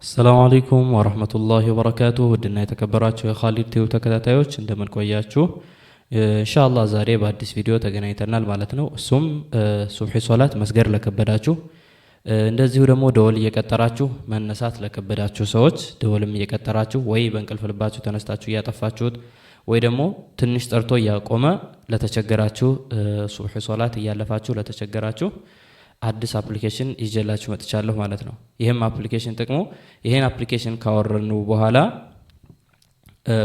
السلام عليكم ورحمة الله وبركاته። ውድና የተከበራችሁ የኻሊድ ቲዩብ ተከታታዮች፣ እንደምን ቆያችሁ? ኢንሻአላህ ዛሬ በአዲስ ቪዲዮ ተገናኝተናል ማለት ነው። እሱም ሱብሒ ሶላት መስገድ ለከበዳችሁ፣ እንደዚሁ ደግሞ ደወል እየቀጠራችሁ መነሳት ለከበዳችሁ ሰዎች፣ ደወልም እየቀጠራችሁ ወይ በእንቅልፍ ልባችሁ ተነስታችሁ እያጠፋችሁት ወይ ደግሞ ትንሽ ጠርቶ እያቆመ ለተቸገራችሁ፣ ሱብሒ ሶላት እያለፋችሁ ለተቸገራችሁ አዲስ application ይዤላችሁ መጥቻለሁ ማለት ነው። ይህም application ጥቅሙ ይሄን application ካወረድን በኋላ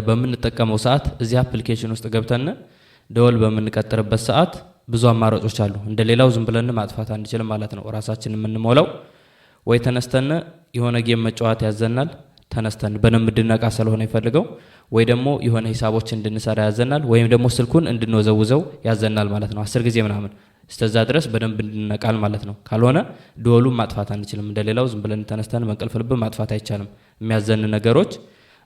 በምንጠቀመው ሰዓት እዚህ application ውስጥ ገብተን ደወል በምንቀጥርበት ሰዓት ብዙ አማራጮች አሉ። እንደ ሌላው ዝም ብለን ማጥፋት አንችልም ማለት ነው። ራሳችን የምንሞላው ወይ ተነስተን የሆነ game መጫወት ያዘናል፣ ተነስተን በደንብ እንድነቃ ስለሆነ ይፈልገው፣ ወይ ደግሞ የሆነ ሂሳቦች እንድንሰራ ያዘናል፣ ወይም ደግሞ ስልኩን እንድንወዘውዘው ያዘናል ማለት ነው። 10 ጊዜ ምናምን እስከዛ ድረስ በደንብ እንድንነቃል ማለት ነው። ካልሆነ ደወሉን ማጥፋት አንችልም። እንደሌላው ዝም ብለን ተነስተን በእንቅልፍ ልብ ማጥፋት አይቻልም። የሚያዘን ነገሮች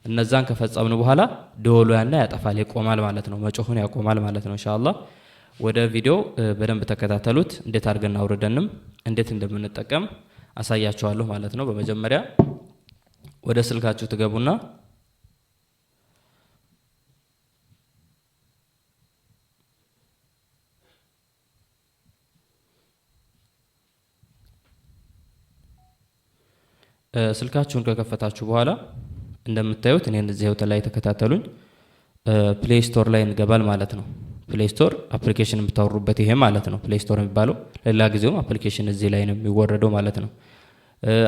እነዛን ከፈጸምን በኋላ ደወሉ ያና ያጠፋል፣ ይቆማል ማለት ነው። መጮሁን ያቆማል ማለት ነው። ኢንሻአላህ ወደ ቪዲዮ በደንብ ተከታተሉት። እንዴት አድርገን አውርደንም እንዴት እንደምንጠቀም አሳያችኋለሁ ማለት ነው። በመጀመሪያ ወደ ስልካችሁ ትገቡና ስልካችሁን ከከፈታችሁ በኋላ እንደምታዩት እኔ እንደዚህ ላይ ተከታተሉኝ። Play Store ላይ እንገባል ማለት ነው። Play Store application የምታወርዱበት ይሄ ማለት ነው። Play Store የሚባለው ሌላ ጊዜውም application እዚህ ላይ ነው የሚወረደው ማለት ነው።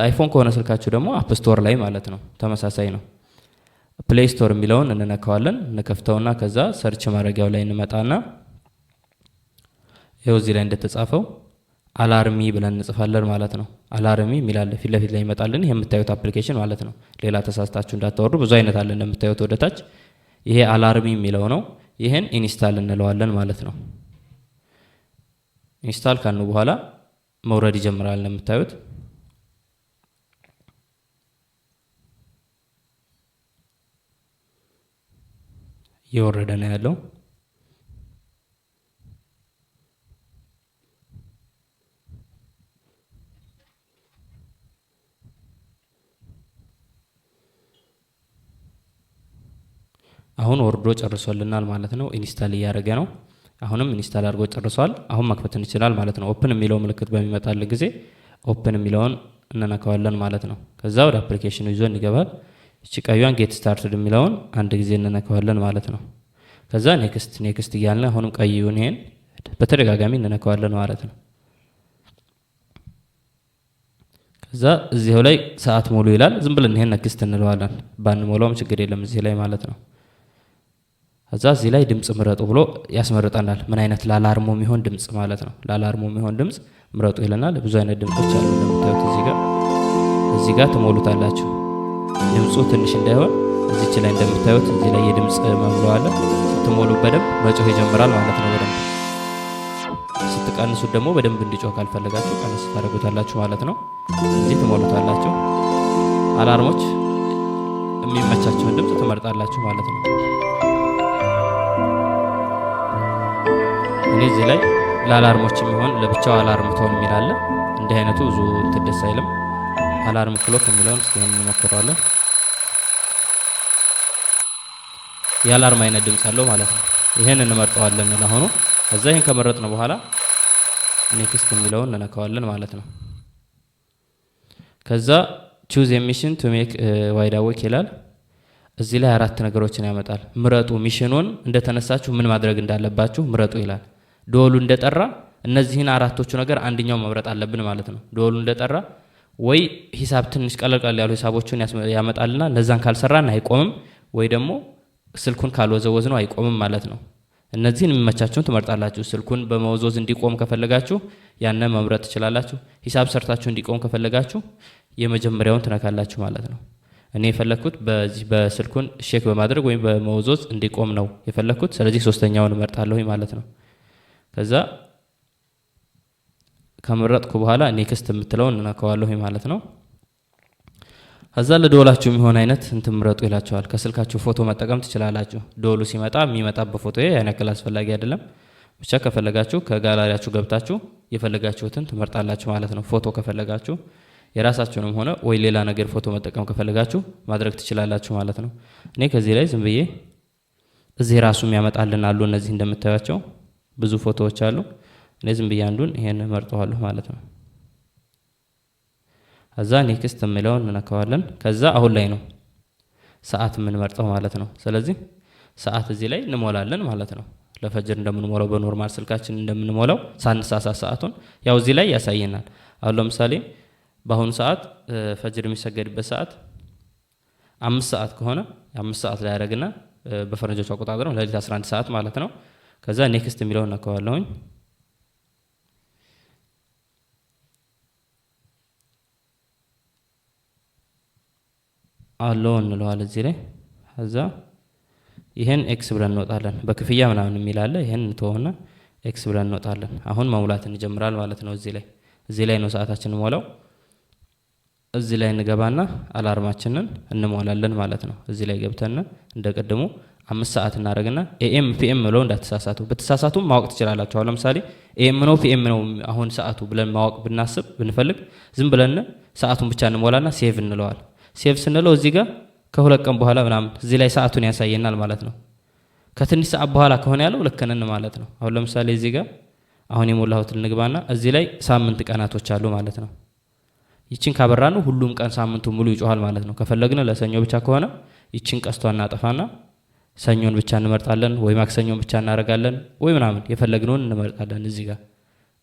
iPhone ከሆነ ስልካችሁ ደግሞ App Store ላይ ማለት ነው። ተመሳሳይ ነው። Play Store የሚለውን እንነካዋለን። እንከፍተውና ከዛ search ማድረጊያው ላይ እንመጣና ይኸው እዚህ ላይ እንደተጻፈው Alarmy ብለን እንጽፋለን ማለት ነው። Alarmy የሚል አለ፣ ፊት ለፊት ላይ ይመጣልን ይሄ የምታዩት application ማለት ነው። ሌላ ተሳስታችሁ እንዳታወርዱ፣ ብዙ አይነት አለ እንደምታዩት ወደታች። ይሄ Alarmy የሚለው ነው። ይሄን install እንለዋለን ማለት ነው። Install ካልነው በኋላ መውረድ ይጀምራል እንደምታዩት። እየወረደ ነው ያለው። አሁን ወርዶ ጨርሶልናል ማለት ነው። Install እያደረገ ነው። አሁንም install አድርጎ ጨርሷል። አሁን መክፈት እንችላል ማለት ነው። Open የሚለው ምልክት በሚመጣልን ጊዜ open የሚለውን እንነካዋለን ማለት ነው። ከዛ ወደ application ኑ ይዞን ይገባል። እቺ ቀዩን get started የሚለውን አንድ ጊዜ እንነካዋለን ማለት ነው። ከዛ next next እያልን አሁንም ቀዩን ይሄን በተደጋጋሚ እንነካዋለን ማለት ነው። ከዛ እዚሁ ላይ ሰዓት ሙሉ ይላል። ዝም ብለን ይሄን next እንለዋለን። ባንሞላውም ችግር የለም እዚህ ላይ ማለት ነው። ከዛ እዚህ ላይ ድምጽ ምረጡ ብሎ ያስመርጠናል። ምን አይነት ለ alarm ኡ የሚሆን ድምጽ ማለት ነው። ለ alarm ኡ የሚሆን ድምጽ ምረጡ ይለናል። ብዙ አይነት ድምጾች አሉ እንደምታዩት እዚህ ጋር ትሞሉታላችሁ። ድምፁ ትንሽ እንዳይሆን እዚች ላይ እንደምታዩት እዚህ ላይ የድምጽ መሙያው አለ። ስትሞሉ በደንብ መጮህ ይጀምራል ማለት ነው። በደንብ ስትቀንሱት ደግሞ በደንብ እንዲጮህ ካልፈለጋችሁ ቀንስ ታደርጉታላችሁ ማለት ነው። እዚህ ትሞሉታላችሁ። Alarm ኦች የሚመቻቸውን ድምጽ ትመርጣላችሁ ማለት ነው። እኔ እዚህ ላይ ለ alarm ኦች የሚሆን ለብቻው alarm tone የሚል አለ። እንዲህ አይነቱ ብዙ እንትን ደስ አይልም። Alarm clock የሚለውን እስኪ እንሞክረዋለን። የ alarm አይነት ድምጽ አለው ማለት ነው። ይሄን እንመርጠዋለን ለአሁኑ። ከዛ ይሄን ከመረጥነው በኋላ next የሚለውን እንነካዋለን ማለት ነው። ከዛ choose mission to make wide awake ይላል። እዚህ ላይ አራት ነገሮችን ያመጣል። ምረጡ፣ mission ኑን እንደተነሳችሁ ምን ማድረግ እንዳለባችሁ ምረጡ ይላል። ደወሉ እንደጠራ እነዚህን አራቶቹ ነገር አንደኛው መምረጥ አለብን ማለት ነው። ደወሉ እንደጠራ ወይ ሂሳብ ትንሽ ቀለል ቀለል ያሉ ሂሳቦችን ያመጣልና እነዛን ካልሰራን አይቆምም፣ ወይ ደግሞ ስልኩን ካልወዘወዝነው አይቆምም ማለት ነው። እነዚህን የሚመቻችሁን ትመርጣላችሁ። ስልኩን በመወዝወዝ እንዲቆም ከፈለጋችሁ ያንን መምረጥ ትችላላችሁ። ሂሳብ ሰርታችሁ እንዲቆም ከፈለጋችሁ የመጀመሪያውን ትነካላችሁ ማለት ነው። እኔ የፈለግኩት በዚህ በስልኩን shake በማድረግ ወይም በመወዝወዝ እንዲቆም ነው የፈለግኩት። ስለዚህ ሶስተኛውን እመርጣለሁ ማለት ነው። ከዛ ከመረጥኩ በኋላ next የምትለውን እነካዋለሁ ማለት ነው። ከዛ ለደወላችሁ የሚሆን አይነት እንትን ምረጡ ይላችኋል። ከስልካችሁ ፎቶ መጠቀም ትችላላችሁ። ደወሉ ሲመጣ የሚመጣበት ፎቶ ያን ያክል አስፈላጊ አይደለም። ብቻ ከፈለጋችሁ ከጋላሪያችሁ ገብታችሁ የፈለጋችሁትን ትመርጣላችሁ ማለት ነው። ፎቶ ከፈለጋችሁ የራሳችሁንም ሆነ ወይ ሌላ ነገር ፎቶ መጠቀም ከፈለጋችሁ ማድረግ ትችላላችሁ ማለት ነው። እኔ ከዚህ ላይ ዝም ብዬ እዚህ ራሱ የሚያመጣልን አሉ። እነዚህ እንደምታዩቸው ብዙ ፎቶዎች አሉ። እኔ ዝም ብዬ አንዱን ይሄን መርጠዋለሁ ማለት ነው። ከዛ next የሚለውን እንነካዋለን። ከዛ አሁን ላይ ነው ሰዓት የምንመርጠው ማለት ነው። ስለዚህ ሰዓት እዚህ ላይ እንሞላለን ማለት ነው። ለፈጅር እንደምንሞላው፣ በ normal ስልካችን እንደምንሞላው ሳንሳሳት ሰዓቱን ያው እዚህ ላይ ያሳየናል። አሁን ለምሳሌ በአሁኑ ሰዓት ፈጅር የሚሰገድበት ሰዓት 5 ሰዓት ከሆነ 5 ሰዓት ላይ ያደረግና በፈረንጆቹ አቆጣጠር ሌሊት 11 ሰዓት ማለት ነው። ከዛ next የሚለውን ነካዋለሁኝ። Allow እንለዋል እዚህ ላይ። ከዛ ይሄን X ብለን እንወጣለን። በክፍያ ምናምን የሚል አለ። ይሄን እንተወውና X ብለን እንወጣለን። አሁን መሙላት እንጀምራል ማለት ነው። እዚህ ላይ ነው ሰዓታችንን ሞላው። እዚህ ላይ እንገባና alarm ኣችንን እንሞላለን ማለት ነው። እዚህ ላይ ገብተን እንደ ቅድሙ 5 ሰዓት እናደርግና AM PM ብለው እንዳትሳሳቱ። ብትሳሳቱም ማወቅ ትችላላችሁ። አሁን ለምሳሌ AM ነው PM ነው አሁን ሰዓቱ ብለን ማወቅ ብናስብ ብንፈልግ ዝም ብለን ሰዓቱን ብቻ እንሞላና save እንለዋል። Save ስንለው እዚህ ጋር ከ2 ቀን በኋላ ምናምን እዚህ ላይ ሰዓቱን ያሳየናል ማለት ነው። ከትንሽ ሰዓት በኋላ ከሆነ ያለው ልክ ነን ማለት ነው። አሁን ለምሳሌ እዚህ ጋር አሁን የሞላሁት ልንግባና እዚህ ላይ ሳምንት ቀናቶች አሉ ማለት ነው። ይችን ካበራን ሁሉም ቀን ሳምንቱ ሙሉ ይጮሃል ማለት ነው። ከፈለግን ለሰኞ ብቻ ከሆነ ይችን ቀስቷን እናጠፋና ሰኞን ብቻ እንመርጣለን፣ ወይ ማክሰኞን ብቻ እናደርጋለን፣ ወይ ምናምን የፈለግነውን እንመርጣለን። እዚህ ጋር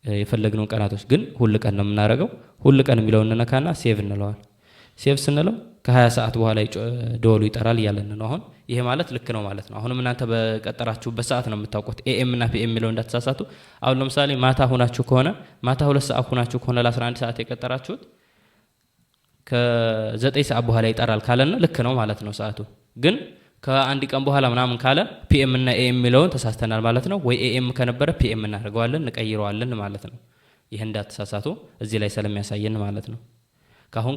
የፈለግነውን ቀናቶች ግን ሁል ቀን ነው የምናደርገው። ሁል ቀን የሚለውን እንነካና save እንለዋል። Save ስንለው ከ20 ሰዓት በኋላ ደወሉ ይጠራል እያለን ነው። አሁን ይሄ ማለት ልክ ነው ማለት ነው። አሁንም እናንተ በቀጠራችሁበት ሰዓት ነው የምታውቁት። AM እና PM የሚለው እንዳትሳሳቱ። አሁን ለምሳሌ ማታ ሁናችሁ ከሆነ፣ ማታ 2 ሰዓት ሁናችሁ ከሆነ ለ11 ሰዓት የቀጠራችሁት ከ9 ሰዓት በኋላ ይጠራል ካለን ልክ ነው ማለት ነው ሰዓቱ። ግን ከአንድ ቀን በኋላ ምናምን ካለ PM እና AM የሚለውን ተሳስተናል ማለት ነው። ወይ AM ከነበረ PM እናደርገዋለን፣ እንቀይረዋለን ማለት ነው። ይህ እንዳትሳሳቱ እዚህ ላይ ስለሚያሳየን ማለት ነው። ካሁን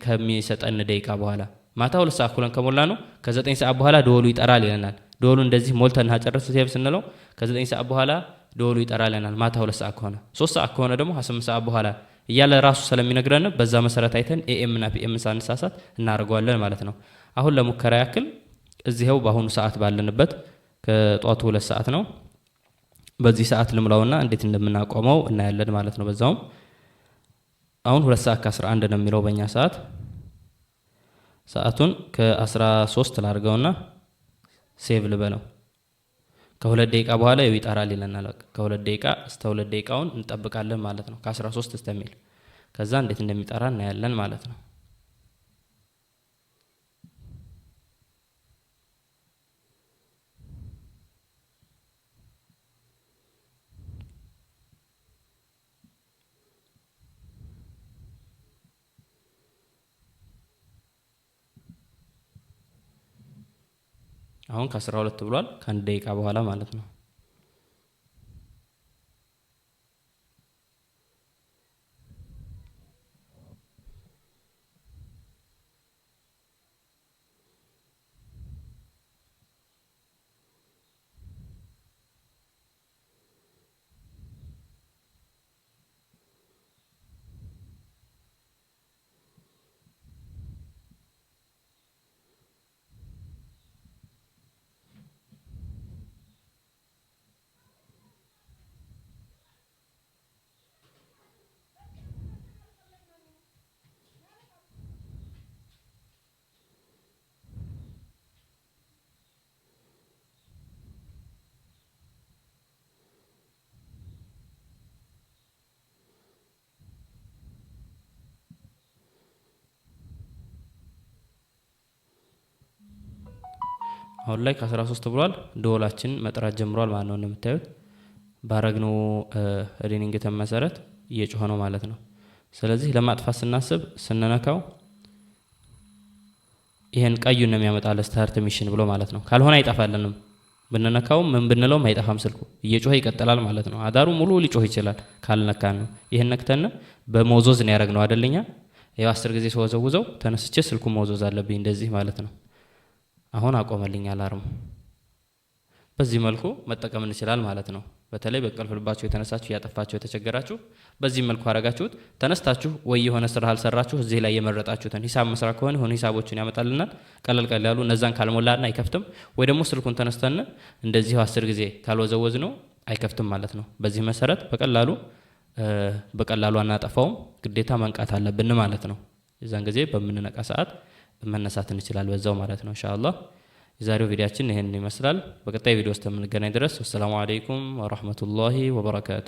ከሚሰጠን ደቂቃ በኋላ ማታ 2 ሰዓት ኩለን ከሞላነው ከ9 ሰዓት በኋላ ደወሉ ይጠራል ይለናል። ደወሉ እንደዚህ ሞልተን ጨርስ save ስንለው ከ9 ሰዓት በኋላ ደወሉ ይጠራል ይለናል። ማታ 2 ሰዓት ከሆነ፣ 3 ሰዓት ከሆነ ደግሞ 8 ሰዓት በኋላ እያለ ራሱ ስለሚነግረን በዛ መሰረት አይተን AM እና PM ሳንሳሳት እናደርገዋለን ማለት ነው። አሁን ለሙከራ ያክል እዚኸው በአሁኑ ሰዓት ባለንበት ከጧቱ 2 ሰዓት ነው። በዚህ ሰዓት ልምላውና እንዴት እንደምናቆመው እናያለን ማለት ነው። በዛውም አሁን 2 ሰዓት ከ11 ነው የሚለው በእኛ ሰዓት። ሰዓቱን ከ13 ላድርገውና save ልበለው። ከ2 ደቂቃ በኋላ ይኸው ይጠራል ይለናል። በቃ ከ2 ደቂቃ እስከ 2 ደቂቃውን እንጠብቃለን ማለት ነው። ከ13 እስከሚል ከዛ እንዴት እንደሚጠራ እናያለን ማለት ነው። አሁን ከ12 ብሏል፣ ከ1 ደቂቃ በኋላ ማለት ነው። አሁን ላይ ከ13 ብሏል። ደወላችን መጥራት ጀምሯል ማለት ነው። እንደምታዩት ባረግነው ringtone መሰረት እየጮኸ ነው ማለት ነው። ስለዚህ ለማጥፋት ስናስብ ስንነካው ይሄን ቀዩን ነው የሚያመጣልን start mission ብሎ ማለት ነው። ካልሆነ አይጠፋልንም። ብንነካውም ምን ብንለውም አይጠፋም። ስልኩ እየጮኸ ይቀጥላል ማለት ነው። አዳሩ ሙሉ ሊጮህ ይችላል ካልነካን ነው። ይሄን ነክተን በመወዝወዝ ነው ያደረግነው አይደለኛ? ይኸው 10 ጊዜ ስወዘውዘው ተነስቼ ስልኩን መወዝወዝ አለብኝ እንደዚህ ማለት ነው። አሁን አቆመልኝ alarm ኡ። በዚህ መልኩ መጠቀም እንችላል ማለት ነው። በተለይ በእንቅልፍ ልባችሁ የተነሳችሁ እያጠፋችሁ የተቸገራችሁ በዚህ መልኩ አረጋችሁት ተነስታችሁ ወይ የሆነ ስራ አልሰራችሁ እዚህ ላይ የመረጣችሁትን ሂሳብ መስራት ከሆነ የሆኑ ሂሳቦችን ያመጣልናል። ቀለል ቀለል ያሉ እነዛን ካልሞላና አይከፍትም። ወይ ደግሞ ስልኩን ተነስተን እንደዚሁ 10 ጊዜ ካልወዘወዝ ነው አይከፍትም ማለት ነው። በዚህ መሰረት በቀላሉ አናጠፋውም። ግዴታ መንቃት አለብን ማለት ነው። የዛን ጊዜ በምንነቃ ሰዓት መነሳት እንችላለን በዛው ማለት ነው ኢንሻአላህ። የዛሬው ቪዲዮአችን ይሄንን ይመስላል። በቀጣይ ቪዲዮ ውስጥ የምንገናኝ ድረስ ወሰላሙ አለይኩም ወራህመቱላሂ ወበረካቱ።